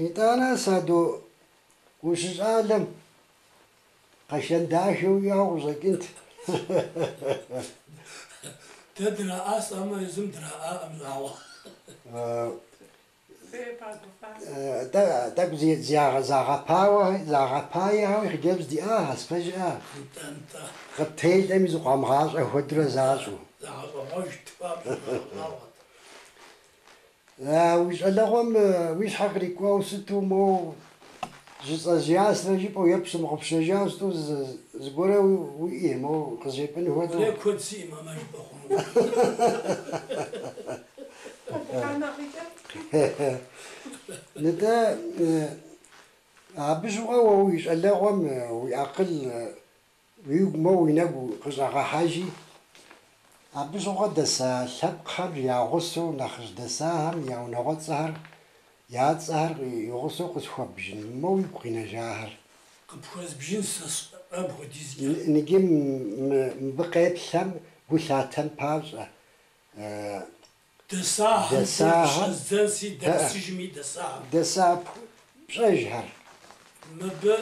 Итӏанэ, Саду, ущыщӏалэм къэшэн дахэ уиӏэу къыщӏэкӏынт. Дэ драӏащ, амэ езым драӏакъым щӏагъуэ. Тӏэкӏу загъэпауэ, загъэпаехэуи хъыджэбз диӏахэс, пэжыӏэ? Нтӏэ, нтӏэ. Къыптелӏэми зыкъуамыгъащӏэ хуэдэурэ защӏу. Загъэщӏэгъуэжт, хуабжьу загъэщӏагъуэт. Уи щӏалэгъуэм уи щхьэ кърикӏуэу сыту моуэ жьыцӏэжьясрэ жыпӏэу е пщымыгъупщэжауэ сыту зыгуэрэ уиӏи, моуэ къызжепӏэн хуэдэу. Уэлей куэд сиӏым, амэ жыпӏэ хъуну. Нтӏэ, абы щыгъуэ уэ уи щӏалэгъуэм уи акъыл Уигу моуэ уи нэгу къыщӏэгъэхьэжи, абы щыгъуэ дэса лъэпкъхэм я гъусэу нэхъыжь дэсахэм я унагъуэцӏэхэр, я цӏэхэр и гъусэу къысхуэбжын, моуэ уигу къинэжахэр. Къыпхуэзбжын сэ сщӏэм хуэдизкӏэ. Ныджы мыбы къеплъэм гу лъатэн папщӏэ. Дэсахэм Дэсахэм. щӏэздзэнси, дэмысыжми дэсахэм. Дэса пщӏэжхэр. Мыбы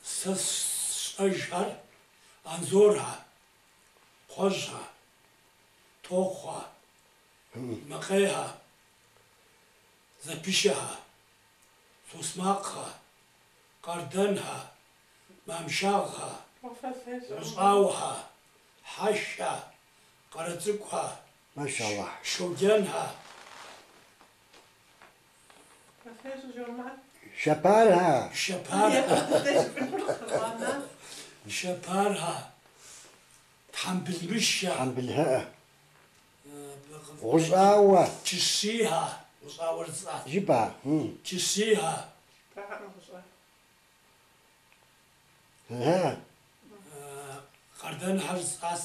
сэ сщӏэжхэр Анзорхэ, Кхъуэжьхэ, Тохъухэ, Мэкъейхэ, Зэпышэхэ, Сосмакъхэ, Къардэнхэ, Мамшагъхэ, Гъущӏауэхэ, Хьэшхэ, Къарэцӏыкӏухэ, Машаллахь. Щоджэнхэ. Шэпархэ. Шэпархэ. Шэпархэ. Тхьэмбылмышхэ. Тхьэмбылхэ. Гъущӏауэ. Кӏыщихэ. Гъущӏауэр жысӏат. Жыпӏа? Кӏыщихэ. Къардэнхэр жысӏас.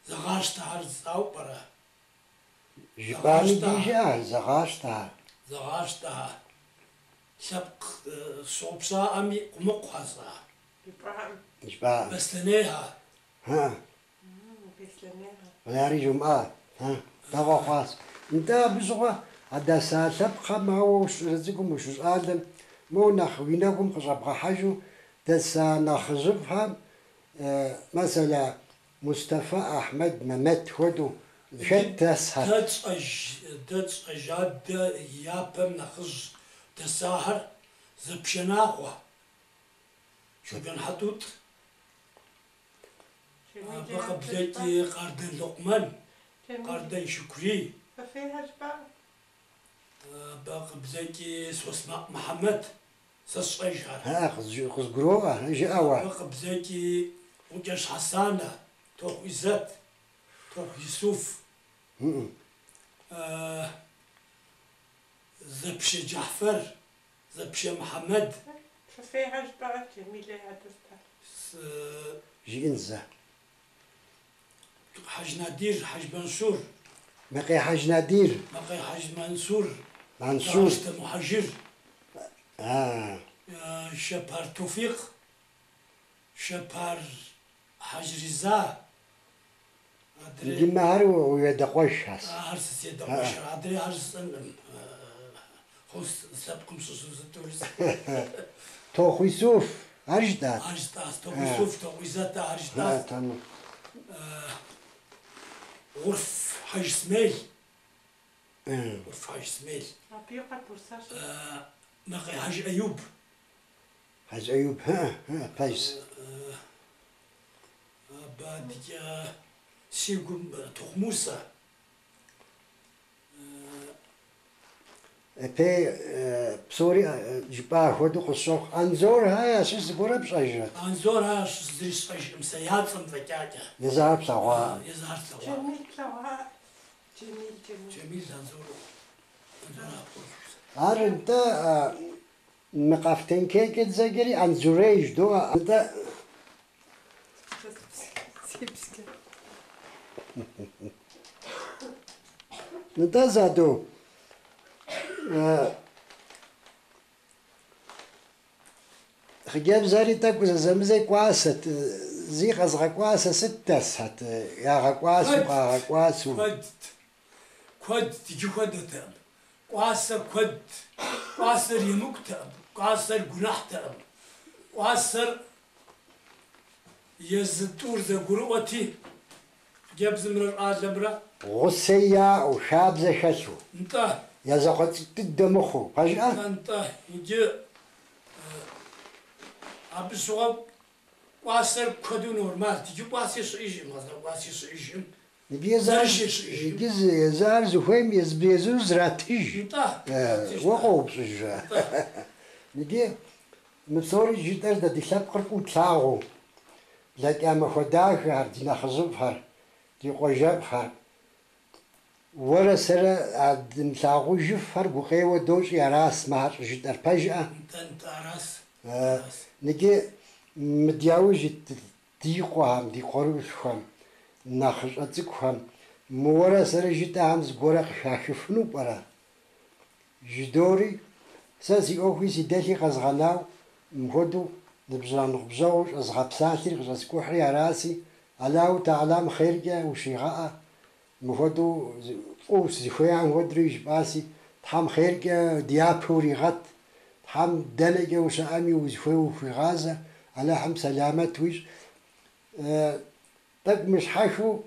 Зэгъащтэхэр жысӏауэ пӏэрэ? Жыпӏами ди жыӏэ, зэгъащтэхэр. Зэгъащтэхэр. Лъэпкъ сщыгъупщаӏэми къумыкъухэр жысӏа. Жыпӏаӏым. Беслъэнейхэр. Ари жумыӏа. Дэгъуэ хъуащ. Нтӏэ, абы щыгъуэ а дэса лъэпкъхэм ауэ ущыцӏыкӏум, ущыщӏалэм, моуэ нэхъ уи нэгум къыщӏэбгъэхьэжу дэса нэхъыжьыфӏхэм, мэсэлэ, Мустэфа, Ахьмэд, Мэмэт хуэдэу хэт дэсхэр? Дэ тщӏэж, дэ тщӏэж адэ япэм нэхъыжь дэсахэр Зэпшэ Нахъуэ, Щоджэн Хьэтӏутӏ, абы къыблэкӏ Къардэн Лукъмэн, Къардэн Шукрий, абы къыблэкӏ Сосмакъ Мыхьэмэт. Сэ сщӏэжхэр. Ха, къызгуроӏуэ, жыӏэ уэ. Абы къыблэкӏ Гъукӏэжь Хьэсанэ, Тохъу Изэт, Тохъу Исуф, Зэпшэ Джэхьфэр, Зэпшэ Мыхьэмэд. Жиӏэн зэ. Хьэж Надир, Хьэж Мансур. Мэкъей Хьэж Надир. Мэкъей Хьэж Мансур. Мансур. Зэгъащтэ Мухьэжыр. Шэпар Туфикъ. Шэпар Хьэж Риза. Адрей. Иджы мыхэр уи адэкъуэшхэс. Ахэр сэ си адэкъуэшхэр. Адрейхэр жысӏэнкъым. Хъус лъэпкъым щыщу сыту жысӏэ. Тохъу Исуф, ар жытӏат? Ар жытӏащ. Тохъу Исуф, Тохъу Изэт, ахэр жытӏащ. Тэмэм. Гъурф Хьэж Смел. Гъурф Хьэж Смел. Мэкъей Хьэж Аюб. Хьэж Аюб, пэжщ. Абы адэкӏэ си гум Тохъу Мусэ. Эпей псори жыпӏа хуэдэу къысщохъу. Анзорхэ ящыщ зыгуэрэ пщӏэжрэт? Анзорхэ ящыщ зыри сщӏэжкъым, сэ я цӏэм фӏэкӏакӏэ. Езыхэр плъэгъуаӏым. Езыхэр слъэгъуаӏым. Джэмил Анзор Анзор апхуэдэу. Ар нтӏэ мы Къафтенкейкӏэ дызэджэри Анзорей жыдоӏэ. Нтӏэ. Нтӏэ, Заду, хъыджэбзэри тӏэкӏу зэзэмызэ кӏуасэт, зи къэзыгъэкӏуасэ сыт дэсхэт, ягъэкӏуасэу, къагъэкӏуасэу. Куэдт. Куэдт, иджы хуэдэтэкъым. Кӏуасэ куэдт. Кӏуасэр емыкӏутэкъым, кӏуасэр гунэхьтэкъым. Кӏуасэр езы тӏур зэгурыӏуэти, хъыджэбзымрэ щӏалэмрэ. Гъусэ яӏэу, хабзэ хэлъу. Нтӏэ. Я закъуэ цӏыкӏу дыдэ мыхъуу, пэжӏэ? Нтӏэ, нтӏэ. Иджы абы щыгъуэ кӏуасэр куэду нормалт. Иджы кӏуаси щыӏэжкъым, къэзгъэкӏуаси щыӏэжкъым. Иджы езы ар зыхуейм езыр-езыру зратыж. Нтӏэ. Уэ къоупщӏыжрэ? Иджы мы псори жытӏэр дэ ди лъэпкъыр фӏыуэ тлъагъуу, блэкӏа махуэ дахэхэр, ди нэхъыжьыфӏхэр, ди къуажэфӏхэр, уэрэ сэрэ а дымылъагъужыфхэр гукъеуэ дощӏи арас мыхэр щӏыжытӏэр, пэжӏэ? Нтӏэ, нтӏэ, арас. Иджы мы дяужь ит ди къуэхэм, ди къуэрылъхухэм, нэхъыщӏэ цӏыкӏухэм, мы уэрэ сэрэ жытӏэхэм зыгуэрэ къыхахыфыну пӏэрэ? Жыдори, сэ си ӏуэхуи си дэлъи къэзгъэнау, мыпхуэдэу ныбжьэгъу щӏэзгъэпсалъэри къыщӏэскӏухьри араси, Аллаху Тэхьэлам хъеркӏэ ущигъэӏэ, мыпхуэдэу фӏыуэ сызыхуеям хуэдэри жыпӏаси, Тхьэм хъеркӏэ дяпэ уригъэт, Тхьэм дэнэкӏэ ущыӏэми узыхуей ухуигъазэ, Алыхьым сэламэт уищӏ. Тӏэкӏу мыщхьэхыу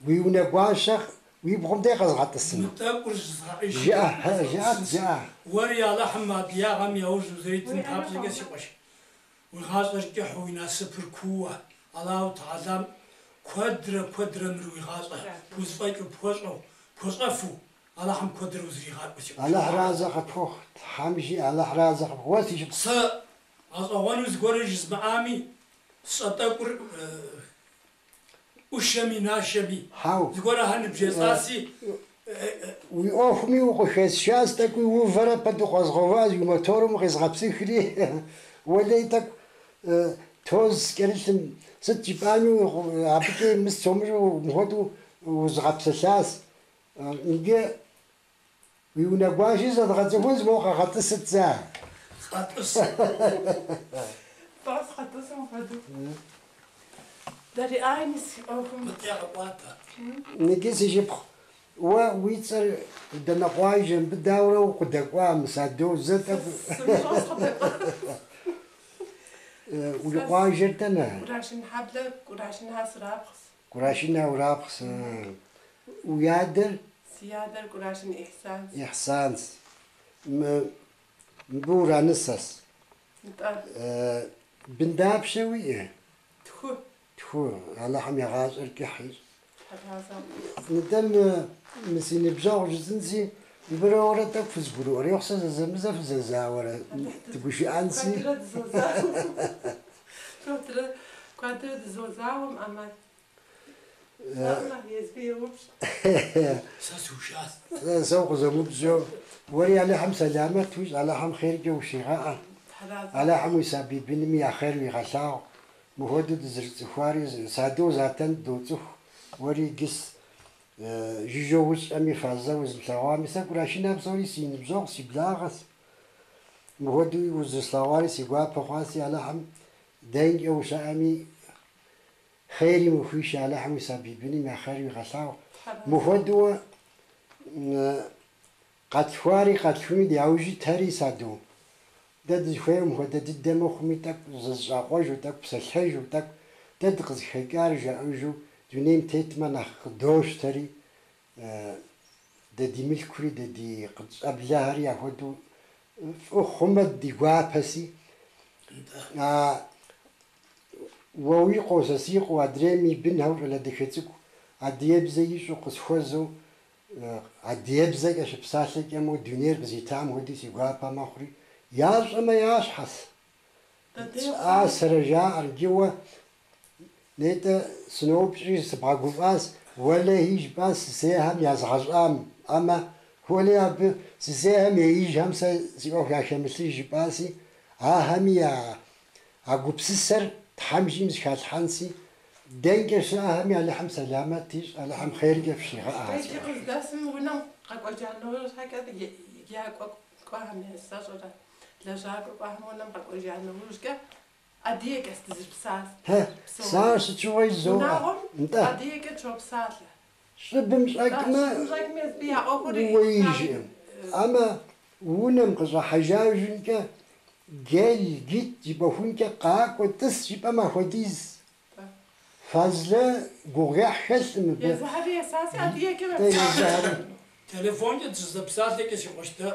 уи унэгуащэ уи бгъум дей къэзгъэтӏысыну. Мы тӏэкӏур жызгъэӏэж. Жыӏэ, жыӏэт, жыӏэ. Уэри Алыхьым адыгагъэм яужь узэритым папщӏэкӏэ, си къуэш, уи гъащӏэр кӏыхьу, уи насыпыр кууэ, Аллаху Тэхьэлам куэдрэ, куэдрэ мыр уи гъащӏэ пхузэфӏэкӏыу, пхуэщӏэу, пхуэщӏэфу, Алыхьым куэдрэ узригъакӏуэ, си къуэш. Алыхьразэ къыпхухъу, Тхьэм жиӏэ, Алыхьразэ къыпхухъу. Уэ си шыпхъу. Сэ гъэщӏэгъуэну зыгуэрыр жызмыӏами, сщӏэ тӏэкӏур ӏушэми нашэми, Хьэу. зыгуэрхэр ныбжесӏаси. Уи ӏуэхуми укъыхэсшащ, тӏэкӏуи увэрэ пэт укъэзгъэуващ, уи моторым укъезгъэпсыхри, уэлей тӏэкӏу тоз кӏэрылъым, сыт жыпӏами, абыкӏи мыс сомыщӏу мыхуэдэу узгъэпсэлъащ. Иджы уи унэгуащи зэдгъэцӏыхунщ, моуэ къэгъэтӏысыт зэ. Къэтӏыс. Тӏэ, сыкъэтӏысым хуэдэу. Дэри ӏайми си ӏуэхум. Мыдэ къэкӏуатэ. Иджы си шыпхъу, уэ уи цӏэр дэнэ къуажэ, мыбы дауэрэ укъыдэкӏуа, мы Садо зэ тӏэкӏу. Сымыщӏэу сыкъыдэкӏуа. Уи къуажэр дэнэ? Кӏурашын хьэблэ, Кӏурашынхэ срапхъус. Кӏурашынхэ урапхъус. Уи адэр? Си адэр Кӏурашын Ихьсанс. Ихьсанс. Мыбы уранысэс. Нтӏэ. Бын дапщэ уиӏэ? Тху. Тху. Алыхьым я гъащӏэр кӏыхь ищӏ. Тхьэразэ. Нтӏэ мы си ныбжьэгъу жысӏэнси, мыбырэ уэрэ тӏэкӏу фызэгурыӏуэрэ, сэ зэзэмызэ фызэзауэрэ дыгушыӏэнси. Куэдрэ дызозауэ. Куэдрэ, куэдрэ дызозауэм, ӏэмал. Езыми еупщӏ. Сэ сыушащ. Сэ укъызэмыупщӏу, уэри Алыхьым сэламэт уищӏ, Алыхьым хъеркӏэ ущигъэӏэ. Тхьэразэ. Алыхьым уи сабий бынми я хъер уигъэлъагъу. Мыхуэдэу дызэрыцӏыхуари Садо затэн доцӏыху, уэри иджыс жыжьэу усщӏэми, фазэ узмылъэгъуами, сэ Кӏурашынэ псори си ныбжьэгъу, си благъэс. Мыхуэдэуи узэрыслъэгъуари си гуапэ хъуаси, Алыхьым дэнкӏэ ущыӏэми, хъерым ухуишэ, Алыхьым уи сабий быным я хъер уигъэлъагъу. Тхьэразэ. Мыхуэдэуэ къэтлъхуари къэтлъхуми дяужь итэри Садо. Дэ дызыхуейм хуэдэ дыдэ мыхъуми, тӏэкӏу зызыщӏакъуэжу, тӏэкӏу псэлъэжу, тӏэкӏу дэ дыкъызыхэкӏар жаӏэжу дунейм тетмэ нэхъ къыдощтэри, дэ ди мылъкури, дэ ди къытщӏэблэхэри апхуэдэу фӏы хъумэ ди гуапэси. А уэ уи къуэу, сэ си къуэу, адрейм и бынхэу щӏалэ дахэ цӏыкӏу адыгэбзэ ищӏу къысхуэзэу адыгэбзэкӏэ щыпсалъэкӏэ моуэ дунейр къызитам хуэдэу си гуапэ мэхъури, ящӏэмэ я щхьэс. Сщӏасэрэ жаӏэр, иджы уэ нетӏэ сыноупщӏри сыбгъэгуфӏащ, уэлэхьи жыпӏащ сысейхэм язгъэщӏам, амэ уэлэхьи абы сысейхэм еижхэм сэ си ӏуэху яхэмылъыж жыпӏаси, ахэми а гупсысэр Тхьэм жиӏэм зыхалъхьэнси, дэнкӏэ щыӏэхэми Алыхьым сэламэт ищӏ, Алыхьым хъеркӏэ фщигъэӏэ. Дэ иджы къыздэсым унэм къэкӏуэжа нэужь щхьэкӏэ еджакӏуэ кӏуахэм сщӏэрэ лэжьакӏуэ кӏуахэм унэм къэкӏуэжа нэужькӏэ адыгэкӏэ дызэрыпсалъэ. Сэ ар сыт щыгъуи жызоӏэ. Унагъуэм Нтӏэ. адыгэкӏэ дыщопсалъэ. Щӏыбым щӏэкӏмэ, ууеижкъым. Амэ унэм къыщӏыхьэжажынкӏэ gel, git жыпӏэхункӏэ къакӏуэ, тӏыс жыпӏэм ахуэдиз фазлэ гугъуехь хэлъым мыбы. Езыхэри есаси адыгэкӏэ Дэ езыхэри. Телефонкӏэ дыщызэпсалъэкӏэ си къуэш дэ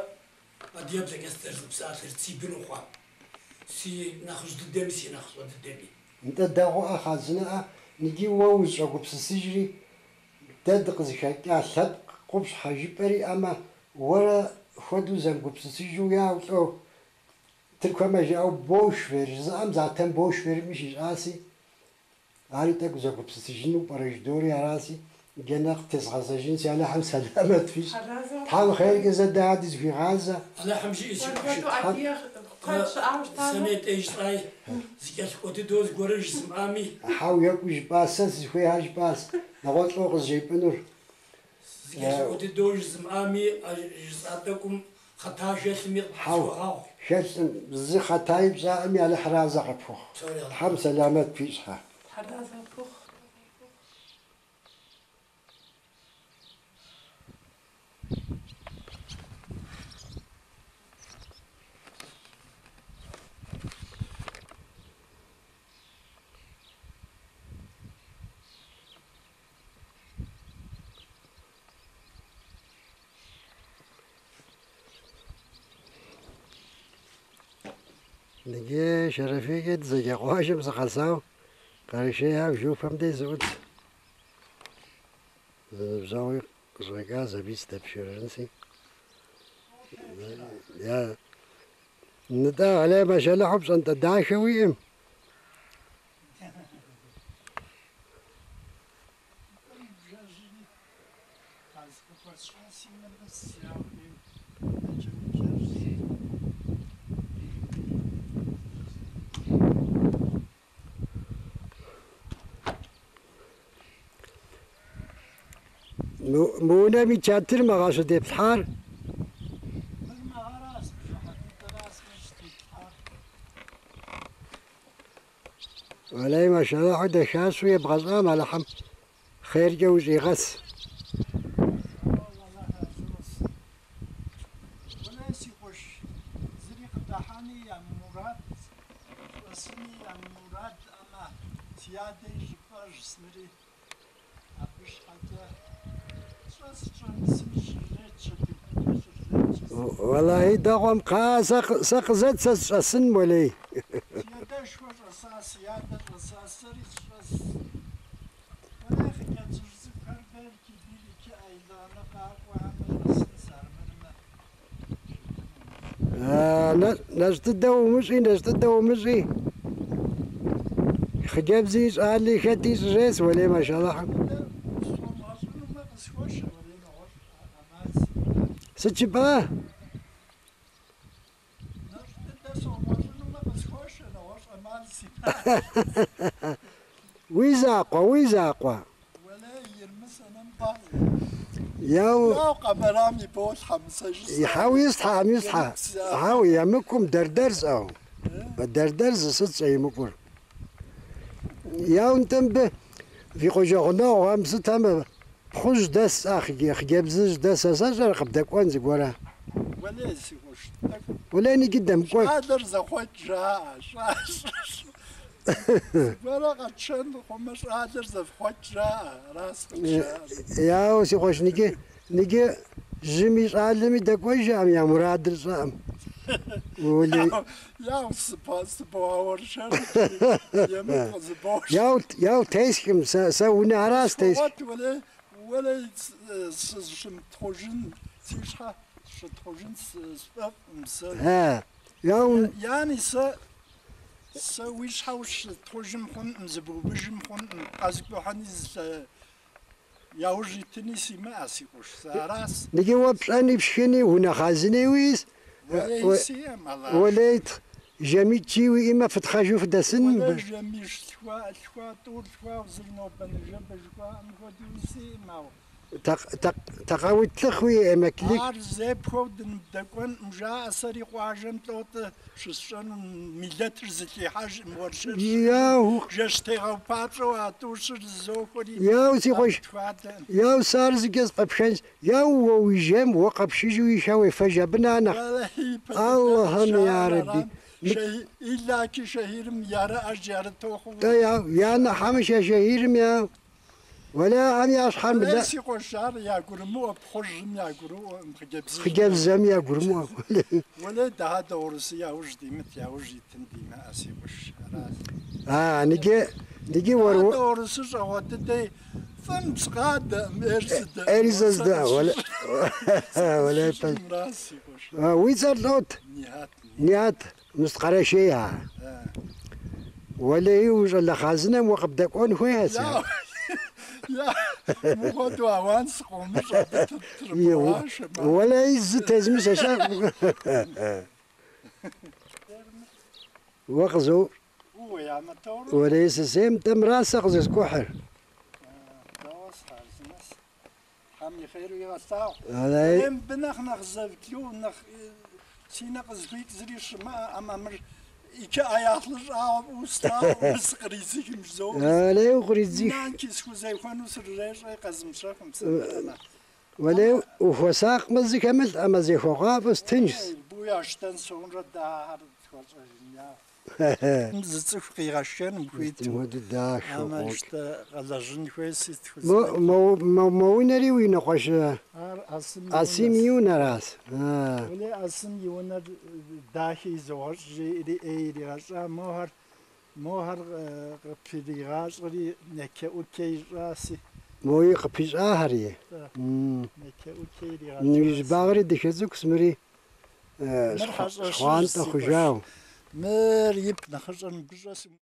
адыгэбзэкӏэ дызэрызэпсалъэр си быну хъуам. Си нэхъыжь дыдэми, си нэхъыщӏэ дыдэми. Нтӏэ дэгъуӏэ хъарзынэӏэ, ныджы уэ узыщӏэгупсысыжри, дэ дыкъызыхэкӏа лъэпкъ къупщхьэ жыпӏэри ӏэмэ, уэрэ хуэдэу зэмыгупсысыжу яу лӏо, Тыркуэмэ жаӏэу boş ver жызыӏэм zaten boş vermiş ищӏаси, ари тӏэкӏу зэгупсысыжыну пӏэрэ жыдори араси, иджы нэхъ тезгъэзэжынси, Алыхьым сэламэт фищӏ. Тхьэм хъеркӏэ зэ дэ ади зыхуигъазэ. Алыхьым жиӏэ си къуэш. Куэд щыӏауэ щытамэ. Сэ нетӏэ жысӏай, зыкӏэлъыкӏуэ дыдэу зыгуэрыр жызмыӏами. Хьэу екӏуу жыпӏа, сэ сызыхуейхэр жыпӏащ, нэгъуэщӏ лӏо къызжепӏынур. Зыкӏэлъыкӏуэ дыдэу жызмыӏами, а жысӏа тӏэкӏум хъэта хэлъми Хьэу, къысхуэгъэгъу. хэлъым зы хъэтаи пщӏаӏыми Алыхьыразэ къыпхухъу. Псори Алыхьым. Тхьэм сэламэт пищӏхьэ. Тхьэразэ пхухъу. Ныджы Шэрэфикӏэ дызэджэ къуажэм сыкъэсау, Къэрэшейхэм жуфэм дей сыӏут. Зы ныбжьэгъуи къыщӏэкӏащ, абы сыдэпшэрынси. Я нытӏэ, алей машалыхьу пщӏантӏэ дахэ уиӏэм. Мы унэм и чатыр мы гъэ щыдеплъхьар. Алей машалыхьу дахащэу ебгъэщӏам Алыхьым хъеркӏэ ущӏигъэс. Уэлэхьи дэгъуэм кхъа, сэ къызэт сэ сщӏэсын, уэлей. Нэщӏ дыдэ умыщӏи, нэщӏ дыдэ умыщӏи. Хъыджэбзи щӏали хэти щӏыжес, уэлей машалыхьым. Сыт жыпӏа? Уи закъуэ, уи закъуэ. Яу. Хьэу ислъхьэкъым, ислъхьэ. Хьэу, емыкӏум дэр-дэр сӏэу. Дэр-дэр зы сыт щӏэемыкӏур. Яу нтӏэ мыбы фи къуажэ гъунэгъухэм сытхэм пхъужь дэс, а хъыджэбзыжь дэс, сэ сщӏэрэ къыбдэкӏуэн зыгуэрэ. Уэлей ныджы дэмыкӏуэ. Щӏалэр зэхъуэкӏ жаӏэ, зыгуэрэ къэтшэн хъумэ, щӏалэр зэфхъуэкӏ жаӏэ, аращ къызжаӏэр. Яу, си къуэш, ныджы жьыми щӏалэми дэкӏуэжаӏым, я мурадыр щӏэӏым. Уэлей. Яу, сыбогъэуэршэр, емыкӏу къызыбош. Яу, яу тесхым, сэ унэ аращ тесх. Схуэгъуэт, уэлей, уэлей сызыщымытхъужын, си щхьэ щытхъужын сфӏэфӏкъым сэ. Ха, яу. Яни сэ уи щхьэ ущытхъужым хъункъым, зыбубыжым хъункъым, къэзыкӏухьыни яужь итыни симыӏэ, си къуэш, сэ аращ. Ныджы уэ пщӏэни пшхыни, унэ хъарзыни уиӏэс. Уэлей сиӏэм, Аллах. Уэлей жэмитӏ уиӏэмэ фытхъэжу фыдэсын мыбы. Уэлей жэмищ лъхуа, лъхуа, тӏур лъхуа, зыр нобэ ныжэбэ жыхуаӏэм хуэдэуи сиӏэм, ауэ. Тэкъаутлыхъуи эмэклик. Ар зепхуэу дыныбдэкӏуэнкъым, жаӏэ, сэри къуажэм лӏотӏэ щысщӏэну милэтыр зылъихьэжкъым, уэршэр Яу, жэщ тегъэу папщӏэу а тӏущыр зызохуэри яу, си къуэш, тхуадэкъым. яу, сэ ар зыкӏэ сфӏэпшэнщ. Яу, уэ уи жейм уэ къэпшыжу и щхьэ уефэж абы нэ нэхъ. Уэлэхьи, ипэ Аллахьым дыдэ я жаӏэр Рэбби. арам. Иллаки шэхирым ярэ ӏэжь ярэ тохъуу. Тӏэ, яу, я нэ хьэмыщэ шэхирым яу. Уэлэ хьэм я щхьэр Уэлэхьи, мыдэ. си къуэш, ар ягурымыӏуэ, пхъужьым ягурыӏуэкъым, хъыджэбзыжьым. Хъыджэбзэм ягурымыӏуэ. Уэлэхьи, дыхьэ дыурысы яужь димыт, яужь итын димыӏэ, си къуэш, аращ. А, ныджы, ныджы уэр Дыхьэ дыурысы щӏагъуэ дыдэ фӏым сыкъадэкъым, ӏейр зыдэкъым. ӏейри сэ здэӏэ, уэлэ. Уэлэ, пэж. Мыращ, си къуэш. Уи цӏэр лӏот? Нихьэт. Ниат, Мыскъэрэшей а. Уэлэхьи, ущӏалэ хъарзынэм уэ къыбдэкӏуэн хуейщ. Я, я, мыхуэдэу ауан сыкъыумыщӏ, абы тырыбгъашэ, ма. Уэлэхьи, зы тезмыщэщ. Уэ къызоупщӏ. Ууеямэ, дауэрэ? Уэлэхьи, сысейм тӏэмра сэ къызэскӏухьыр. Дауэ схъарзынэс? Тхьэм и хъеру игъэлъагъу. Уэлэхьи, Ем бы нэхъ нэхъ зэвклу, нэхъ си нэ къызыхуикӏ зыри щымыӏэ, ӏэмэ мыр икӏэ ӏэяхълы щӏагъуэ фӏыуэ слъагъу, сыкъридзыхым жызоӏэ. Уэлэхьи, укъридзых. Нанки схузехуэну срырещӏэ, къэзмыщэхум сымыӏэмэ. Уэлэхьи, ухуэсакъмэ зы хэмылъ, ӏэмэ зехуэгъуафӏэу стыншщ. Бу ящтэн сонрэ дахэр тхуэщӏэжын я. Зы цӏыху къигъэшэным хуиту. Мыхуэдэу дахэу Амэ къокӏ. ищтэ къэлэжьын хуей сыт Мо, хузэфӏэкӏ. мо, мо, мо унэри уи ныкъуэш Ар Асым и Асим унэщ. и унэращ. А. Уэлей Асым и унэр дахэ изогъэщӏ жиӏэри ӏей иригъэщӏа, мохэр мохэр къыпиригъащӏэри нэкӏэ-ӏукӏэ ищӏаси. Мои къыпищӏахэри. Нэкӏэ-ӏукӏэ Уи иригъэщӏащ. щӏыбагъри дахэ цӏыкӏущ мыри Мыр хьэщӏэщыжь щхъуантӏэ си къуэш. хъужау. Мыр ип нэхъыщӏэр мыбы щӏэсым.